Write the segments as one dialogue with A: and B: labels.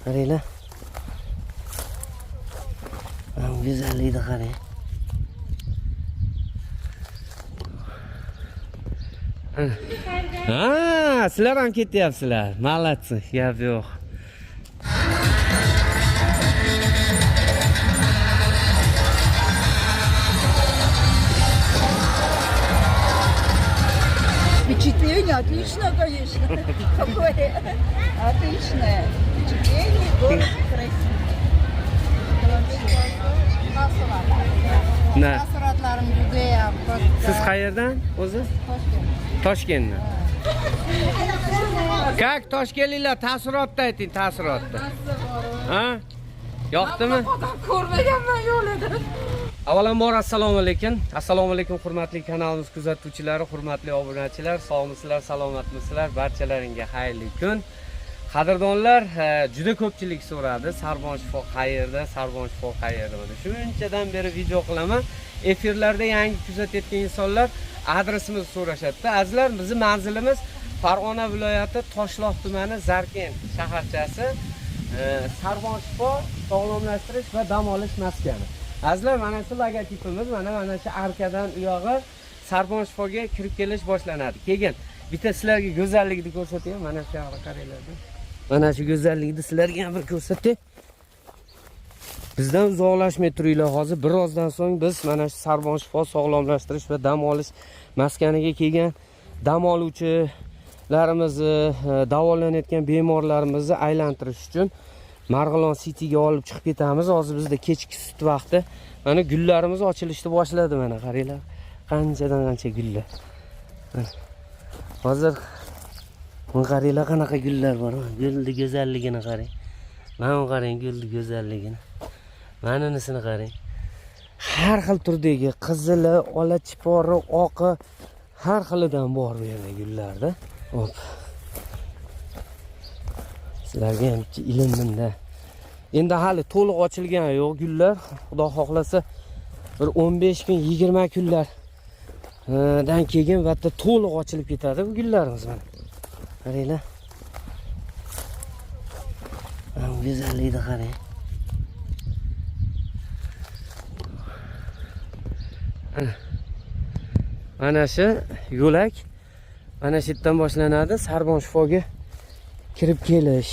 A: Qaranglar. Mana bu go'zallikni qarang. Ha, sizlar ham ketyapsizlar. Молодцы, gap yo'q.
B: Впечатление отличное, конечно. Какое отличное впечатление. Город красивый.
A: Na.
B: Taassurotlarim judayam katta.
A: Siz qayerdan o'zi? Toshkentdan. Как toshkentliklar, taassurotni ayting, taassurotni. Ha? Yoqdimi?
B: Odam ko'rmaganman yo'lida.
A: Avvalambor assalomu alaykum. Assalomu alaykum hurmatli kanalimiz kuzatuvchilari, hurmatli obunachilar, sog'misizlar, salomatmisizlar? Barchalaringga xayrli kun. Qadrdonlar, juda ko'pchilik so'radi, Sarbon shifo qayerda, Sarbon shifo qayerda? Mana shunchadan beri video qilaman. Efirlarda yangi kuzatayotgan insonlar adresimizni so'rashadi. Azizlar, bizning manzilimiz Farg'ona viloyati Toshloq tumani Zarkent shaharchasi. Sarbon shifo sog'lomlashtirish va dam olish maskani. Azizlar, mana shu logotipimiz, mana shu arkadan u yog'i Sarbon shifoga kirib kelish boshlanadi. Keyin bitta sizlarga go'zallikni ko'rsatay, mana shu yoqqa qaranglar. Mana shu go'zallikni sizlarga ham bir ko'rsatay. Bizdan uzoqlashmay turinglar, hozir birozdan so'ng biz mana shu Sarbon shifo sog'lomlashtirish va dam olish maskaniga kelgan dam oluvchilarimizni, davolanayotgan bemorlarimizni aylantirish uchun Marg'ilon Cityga olib chiqib ketamiz. Hozir bizda kechki sut vaqti. Mana gullarimiz ochilishni boshladi, mana qaranglar. Qanchadan qancha gullar. Mana. Hozir buni qaranglar, qanaqa gullar bor. Gulni go'zalligini qarang. Mana buni qarang, gulni go'zalligini. Mana unisini qarang. Har xil turdagi qizili, ola chipori, oqi, har xilidan bor bu yerda gullarda. Hop. Sizlarga ham ilindimda. Endi hali to'liq ochilgani yo'q gullar. Xudo xohlasa bir 15 kun, 20 kunlar dan keyin va to'liq ochilib ketadi bu gullarimiz mana. Qaranglar. Mana bu go'zallikni qarang. Mana shu yo'lak mana shu yerdan boshlanadi Sarbon shifoga kirib kelish.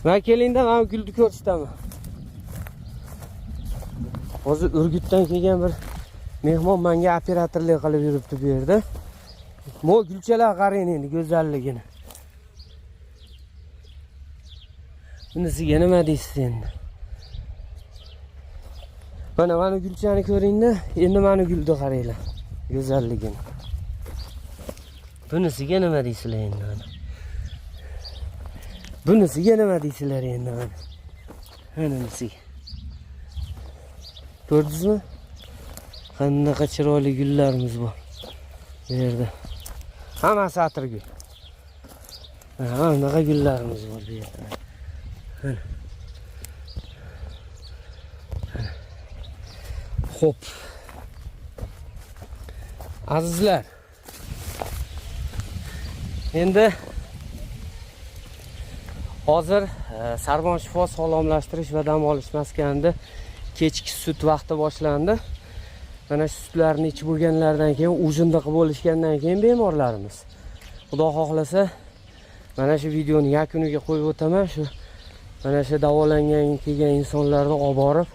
A: Va kelingda mana gulni ko'rsataman. Hozir Urgutdan kelgan bir mehmon menga operatorlik qilib yuribdi bu yerda. Bu gulchalar qarang endi go'zalligini. Bunisiga nima deysiz endi? Mana gulchani ko'ringda, endi mana gulni qaranglar go'zalligini. Bunisiga nima deysizlar endi mana? Bunisiga nima deysizlar endi mana? Mana bunisiga. Ko'rdingizmi? Qanaqa chiroyli gullarimiz bor bu yerda. Hammasi atirgul. Mana bunaqa gullarimiz bor bu yerda. Mana. Xo'p. Azizlar. Endi hozir Sarbon shifo sog'lomlashtirish va dam olish maskanida kechki sut vaqti boshlandi. Mana shu sutlarni ichib bo'lganlaridan keyin, ujinda qilib bo'lishgandan keyin bemorlarimiz, Xudo xohlasa, mana shu videoni yakuniga qo'yib o'taman. Shu mana shu davolangan kelgan insonlarni olib borib,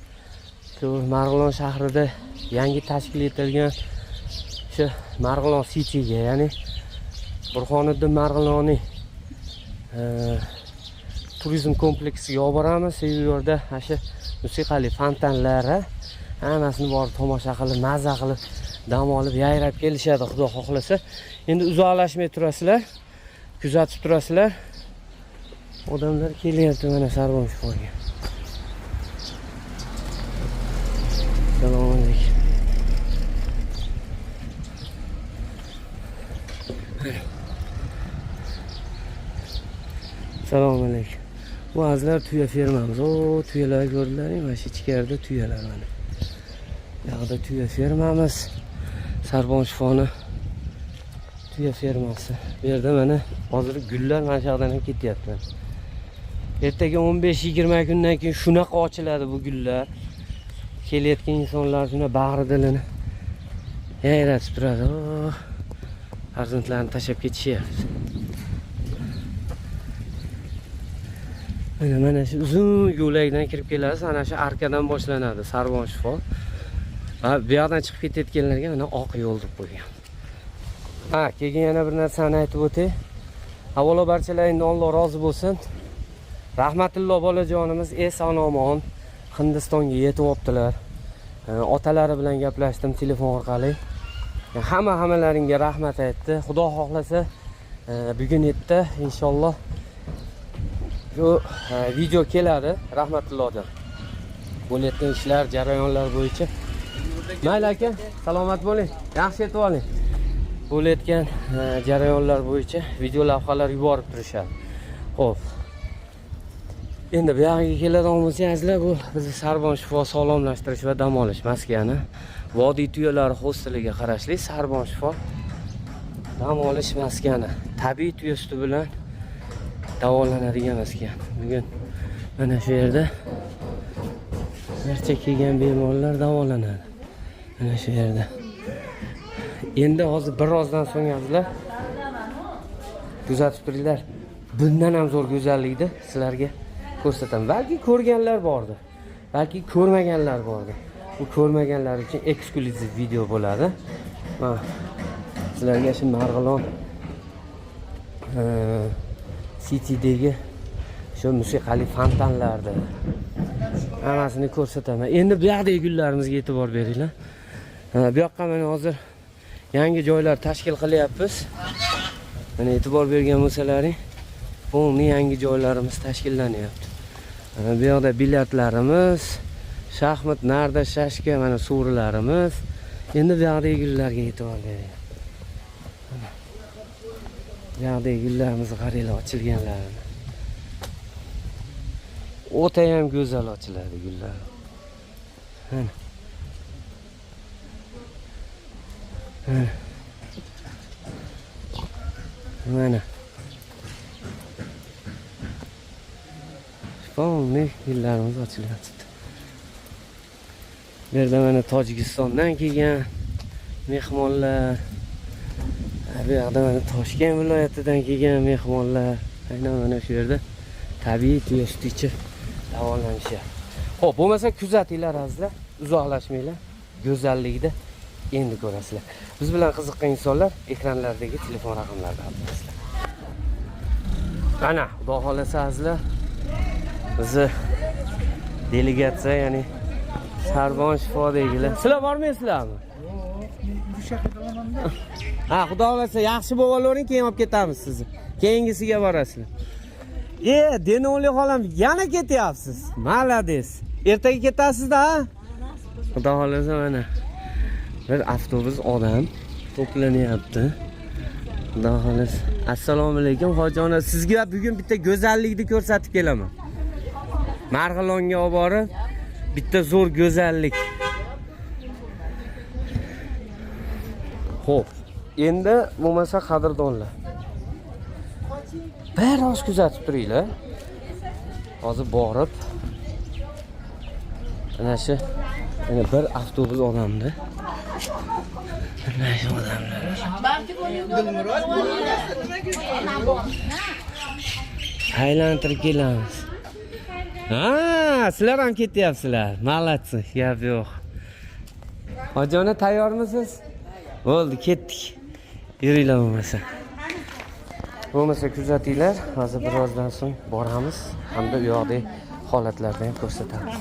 A: shu Marg'ilon shahrida yangi tashkil etilgan shu Marg'ilon Cityga, ya'ni Burhoniddin Marg'iloniy turizm kompleksiga olib boramiz. U yerda mana shu musiqali fontanlar, hammasini borib tomosha qilib, maza qilib, dam olib, yayrab kelishadi, Xudo xohlasa. Endi uzoqlashmay turasizlar, kuzatib turasizlar. Odamlar kelyapti mana Sarbon shifoga. Assalomu alaykum. Assalomu alaykum. Bu azizlar tuya fermamiz. O, tuyalar ko'rdilaring, mana shu ichkarida tuyalar mana. Bu yoqda tuya fermamiz. Sarbon shifoni Tuya fermasi. Bu yerda mana hozir gullar mana shu yoqdan ham ketyapti. Ertaga 15-20 kundan keyin shunaqa ochiladi bu gullar. Kelayotgan insonlar shuna bag'ri dilini yayratib turadi. Oh, farzandlarini tashlab ketishyapti. Mana shu uzun yo'lakdan kirib kelasiz, ana shu arkadan boshlanadi Sarvon shifo. Va bu yoqdan chiqib ketayotganlarga mana oq yo'l deb qo'ygan. Ha, keyin yana bir narsani aytib o'tay. Avvalo barchalaringdan Alloh rozi bo'lsin. Rahmatulloh bolajonimiz eson omon Hindistonga yetib olibdilar. Otalari bilan gaplashdim telefon orqali. Hammalaringga rahmat aytdi. Xudo xohlasa, bugun erta inshaalloh shu video keladi Rahmatullohdan. Bo'layotgan ishlar, jarayonlar bo'yicha. Mayli aka, salomat bo'ling. Yaxshi yetib oling. Bo'layotgan jarayonlar bo'yicha video lavhalar yuborib turishadi. Xo'p. Endi bu yog'iga keladigan bo'lsak, azizlar, bu bizni Sarbon shifo sog'lomlashtirish va dam olish maskani. Vodiy tuyalari hosteliga qarashli Sarbon shifo dam olish maskani. Tabiiy tuya suti bilan davolanadigan maskan. Bugun mana shu yerda barcha kelgan bemorlar davolanadi. Mana shu yerda. Endi hozir birozdan so'ng azizlar kuzatib turinglar. Bundan ham zo'r go'zallikni sizlarga ko'rsataman. Balki ko'rganlar bordir. Balki ko'rmaganlar bordir. Bu ko'rmaganlar uchun eksklyuziv video bo'ladi. Mana sizlarga shu Marg'ilon City'dagi shu musiqali fontanlarni hammasini ko'rsataman. Endi bu yoqdagi gullarimizga e'tibor beringlar. Bu yoqqa mana hozir yangi joylar tashkil qilyapmiz. Mana e'tibor bergan bo'lsalaring, полный yangi joylarimiz tashkillanyapti. Mana bu yoqda bilyardlarimiz, shaxmat, narda, shashka, mana so'rilarimiz. Endi bu yoqdagi gullarga e'tibor beringlar. Mana bu yoqdagi gullarimizni qaranglar, ochilganlarini. O'ta ham go'zal ochiladi gullar. Mana. Mana. Mana. Полный gullarimiz ochilyapti. Bu yerda mana Tojikistondan kelgan mehmonlar. Bu yoqda mana Toshkent viloyatidan kelgan mehmonlar. Aynan mana shu yerda tabiiy tuya suti ichib davolanishyapti. Xo'p, bo'lmasa kuzatinglar azizlar, uzoqlashmanglar. Go'zallikni endi ko'rasizlar. Biz bilan qiziqqan insonlar ekranlardagi telefon raqamlaridan olasizlar. Ana, Xudo xolasa azizlar, bizni delegatsiya, ya'ni Sarbon shifodagilar. Sizlar bormaysizlarmi? Ha, Xudo xolasa yaxshi bo'lib olavering, keyin olib ketamiz sizni. Keyingisiga borasizlar. Denoli xolam yana ketyapsiz. Молодец. Ertaga ketasiz-da, ha? Xudo xolasa mana bir avtobus odam to'planyapti. Xudo xolasa. Assalomu alaykum hoji ona. Sizga bugun bitta go'zallikni ko'rsatib kelaman. Marg'ilonga olib borib bitta zo'r go'zallik. Xo'p, endi bo'lmasa qadrdonlar. Biroz kuzatib turinglar. Hozir borib ana shu yana bir avtobus odamni. Ana shu odamlar. Aylantirib kelamiz. Ha, sizlar ham ketyapsizlar. Молодцы, gap yo'q. Hoji ona tayyormisiz? Bo'ldi, ketdik. Yuringlar bo'lmasa. Bo'lmasa kuzatinglar. Hozir birozdan so'ng boramiz hamda u yoqdagi holatlarni ham ko'rsatamiz.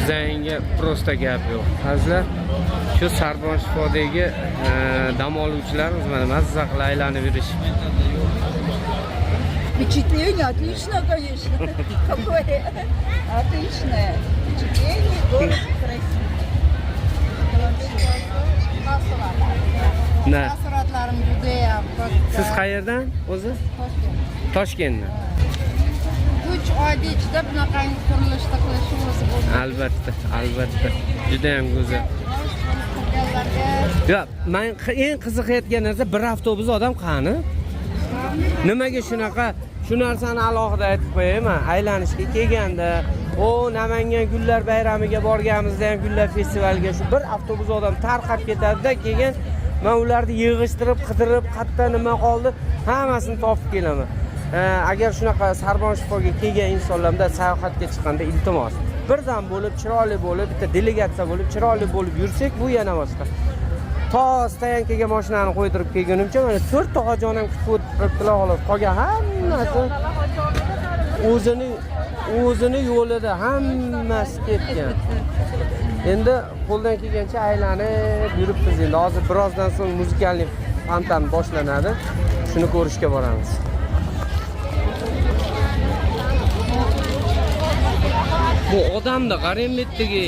A: Dizaynga просто gap yo'q. Azizlar, shu Sarbon shifodagi dam oluvchilarimiz mana mazza qilib aylanib yurishibdi.
B: Впечатление отлично, конечно. Какое отличное впечатление, город красивый.
A: Na.
C: Taassurotlarim judayam katta.
A: Siz qayerdan o'zi?
C: Toshkent.
A: Toshkentdan.
C: 3 oyda ichida bunaqangi qurilishda qilishi o'zi bo'ldi.
A: Albatta, albatta. Juda ham go'zal.
C: Qurganlarga.
A: Yo'q, men eng qiziqayotgan narsa, bir avtobus odam qani? Nimaga shunaqa? Shu narsani alohida aytib qo'yayman. Aylanishga kelganda, o Namangan gullar bayramiga borganimizda ham, gullar festivaliga shu bir avtobus odam tarqab ketadi-da, keyin men ularni yig'ishtirib, qidirib, qayerda nima qoldi, hammasini topib kelaman. Agar shunaqa Sarbon shifoga kelgan insonlarda sayohatga chiqqanda, iltimos, birdam bo'lib, chiroyli bo'lib, bitta delegatsiya bo'lib, chiroyli bo'lib yursak, bu yana boshqa. To стоянка ga mashinani qo'ydirib kelgunimcha mana to'rtta hoji onam kutib o'tiribdilar, xolos. Qolgan hammasi o'zini yo'lida, hammasi ketgan. Endi qo'ldan kelgancha aylanib yuribmiz. Endi hozir birozdan so'ng музыкальный fontan boshlanadi, shuni ko'rishga boramiz. Bu odamni qarang, bu yerdagi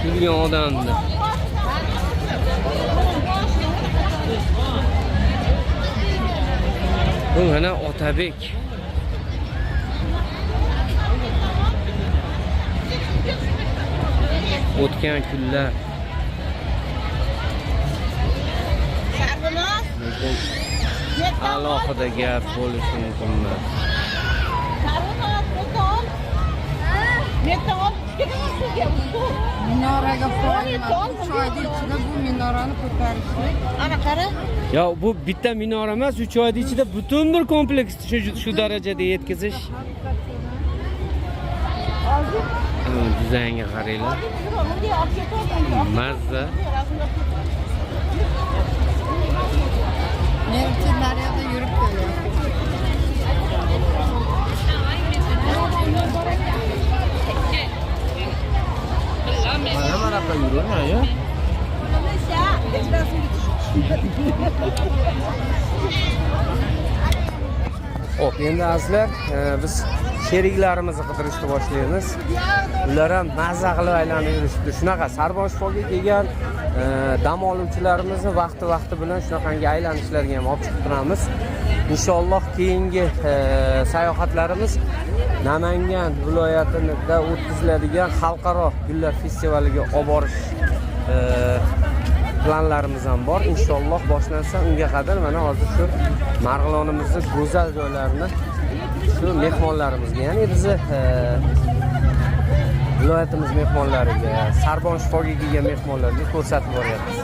A: yurgan odamni. Bu mana Otabek. O'tgan kunlar. Lekin alohida gap bo'lishi mumkin emas.
C: Minoraga qo'yilmadi. 3 oyda ichida bu minorani ko'tarishlik.
D: Ana qara.
A: Ya bu bitta minora emas, 3 oyda ichida butun bir kompleksni shu darajada yetkazish. Dizaynga qaranglar. Mazza.
C: Menimcha naryoqda yurib kelyapti.
A: Mana bunaqa yuraman ya. Xo'p, endi azizlar, biz sheriklarimizni qidirishni boshlaymiz. Ular ham mazza qilib aylanib yurishibdi. Shunaqa Sarbon shifoga kelgan dam oluvchilarimizni vaqti-vaqti bilan shunaqangi aylanishlarga ham olib chiqib turamiz. Inshaalloh keyingi sayohatlarimiz Namangan viloyatida o'tkaziladigan xalqaro gullar festivaliga olib borish planlarimiz ham bor. Inshaalloh boshlansa, unga qadar mana hozir shu Marg'ilonimizni go'zal joylarini shu mehmonlarimizga, ya'ni bizni viloyatimiz mehmonlariga, Sarbon shifoga kelgan mehmonlarga ko'rsatib boryapmiz.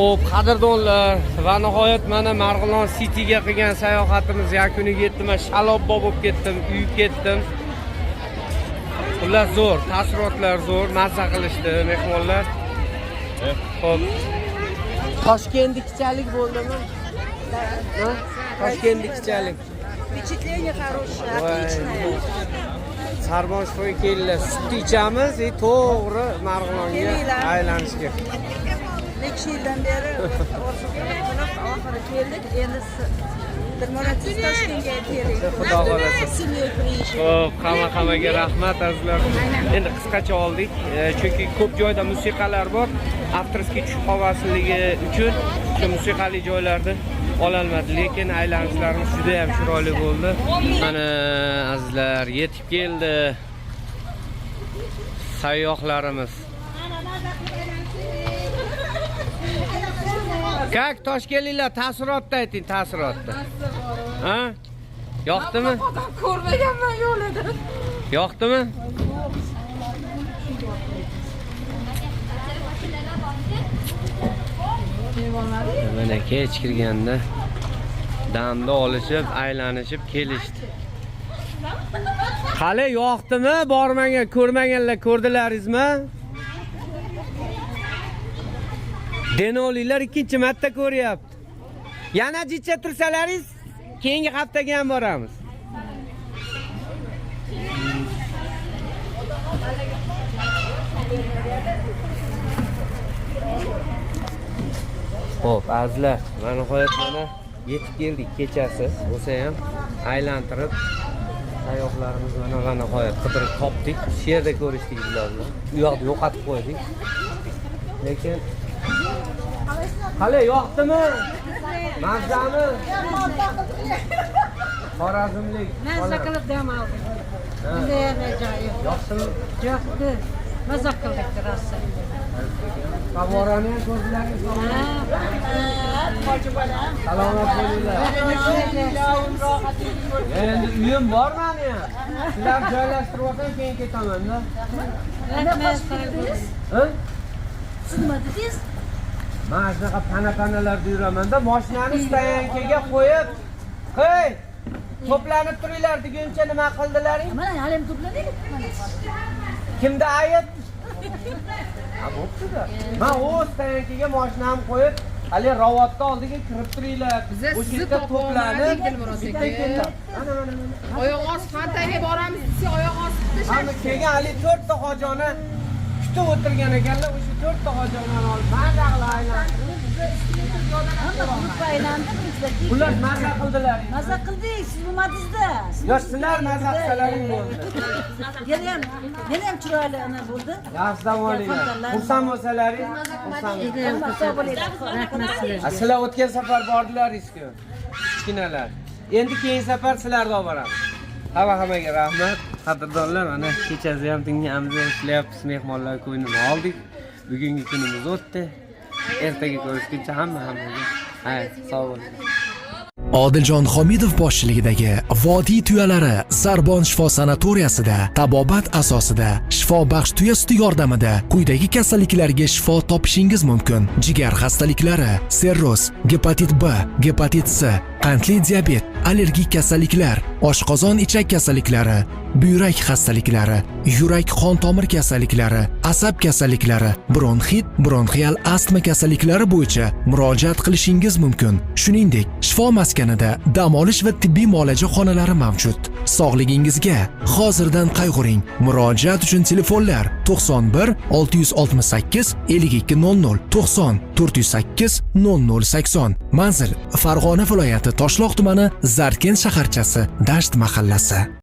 A: Xo'p, qadrdonlar, va nihoyat mana Marg'ilon Cityga qilgan sayohatimiz yakuniga yetdi. Men shalobbo bo'lib ketdim, uyib ketdim. Xullas zo'r, taassurotlar zo'r, mazza qilishdi mehmonlar. Xo'p. Toshkentnikichalik bo'ldimi? Ha? Toshkentnikichalik.
B: Впечатление хорошее,
A: Voy.
B: Отличное.
A: Sarbon shifoga keldilar. Sutni ichamiz, e to'g'ri Marg'ilonga
B: Kelinglar.
A: Aylanishga.
B: Necha yildan beri orzu qilib qilib oxiri keldik. Endi Dilmurod, siz Toshkentga keling.
A: Xudo xohlasa.
B: Семьей приезжай.
A: Xo'p, hamma hammaga rahmat, azizlar. Endi qisqacha oldik, chunki ko'p joyda musiqalar bor. Авторский tushib qolmasligi uchun shu musiqali joylarni ololmadi, lekin aylanishlarimiz juda ham chiroyli bo'ldi. Mana, azizlar, yetib keldi sayyohlarimiz. Как toshkentliklar, taassurotni ayting, taassurotni. Ha? Yoqdimi?
C: Odam ko'rmaganman yo'lida.
A: Yoqdimi? Mana kech kirganda damda olishib, aylanishib kelishdi. Hali yoqdimi? Bormagan, ko'rmaganlar ko'rdilaringizmi? Denolilar ikkinchi marta ko'ryapti. Yana jicha tursalaringiz, keyingi haftaga ham boramiz. Xo'p, azizlar, va nihoyat mana yetib keldik kechasi bo'lsa ham aylantirib sayyohlarimiz mana va nihoyat qidirib topdik. Shu yerda ko'rishdik bular bilan. U yoqda yo'qotib qo'ydik. Lekin hali yoqdimi? Mazzami? Xorazmlik.
D: Mazza qilib dam oldik. Judayam ajoyib.
A: Yoqdimi?
D: Yoqdi. Mazza qildik rosa.
A: Favorani ham ko'rdilaringiz. Salomat bo'linglar. Endi uyim bor mani ham. Sizlar joylashtirib olsam keyin ketaman-da.
D: Rahmat.
A: Ha?
B: Siz nima dedingiz?
A: Mana shunaqa pana-panalarda yuraman-da, mashinani stoyankaga qo'yib, "Hey, to'planib turinglar" deguncha nima qildilaring?
B: Mana hali ham to'planaylik.
A: Kimda ayb? Ha, bo'pti-da. Men o'z stoyankaga mashinamni qo'yib, hali ravodni oldiga kirib turinglar.
C: Biza
A: O'sha
C: sizni
A: yerda
C: topolmadik, Dilmurod
A: bitta
C: aka.
A: ketdi. Mana, mana, mana.
C: Oyoq osti fontanga boramiz desa, oyoq ostida
A: Hamma kelgan hali to'rtta hojoni kutib o'tirgan ekanlar. O'sha to'rtta hojonani olib, maza qilib aylantirib.
B: Hamma gruppa aylandi birinchilar.
A: Ular maza qildilar.
B: Maza qildik, siz bo'lmadingizda.
A: Yo, sizlar maza qilsalaring bo'ldi.
B: Yana ham chiroyli ana bo'ldi.
A: Yaxshi dam olinglar. Xursand bo'lsalaring, xursand.
B: Sog' bo'linglar.
D: Rahmat sizlarga.
A: Ha, sizlar o'tgan safar bordilaringiz-ku. Kichkinalar. Endi keyingi safar sizlarni olib boramiz. Hamma hammaga rahmat. Qadrdonlar, mana kechasi ham tinganmiz, ishlayapmiz, mehmonlar ko'nglini oldik. Bugungi kunimiz o'tdi. Ertaga ko'rishguncha hamma hammaga xayr, sog' bo'ling.
E: Odiljon Homidov boshchiligidagi Vodiy tuyalari Sarbon shifo sanatoriyasida tabobat asosida shifobaxsh tuya suti yordamida quyidagi kasalliklarga shifo topishingiz mumkin: jigar xastaliklari, sirroz, gepatit B, gepatit C, qandli diabet, allergik kasalliklar, oshqozon ichak kasalliklari, buyrak xastaliklari, yurak qon tomir kasalliklari, asab kasalliklari, bronxit, bronxial astma kasalliklari bo'yicha murojaat qilishingiz mumkin. Shuningdek, shifo maskanida dam olish va tibbiy muolaja xonalari mavjud. Sog'ligingizga hozirdan qayg'uring. Murojaat uchun telefonlar 91 668 52 00, 90 408 00 80. Manzil: Farg'ona viloyati, Toshloq tumani, Zarkent shaharchasi, Dasht mahallasi.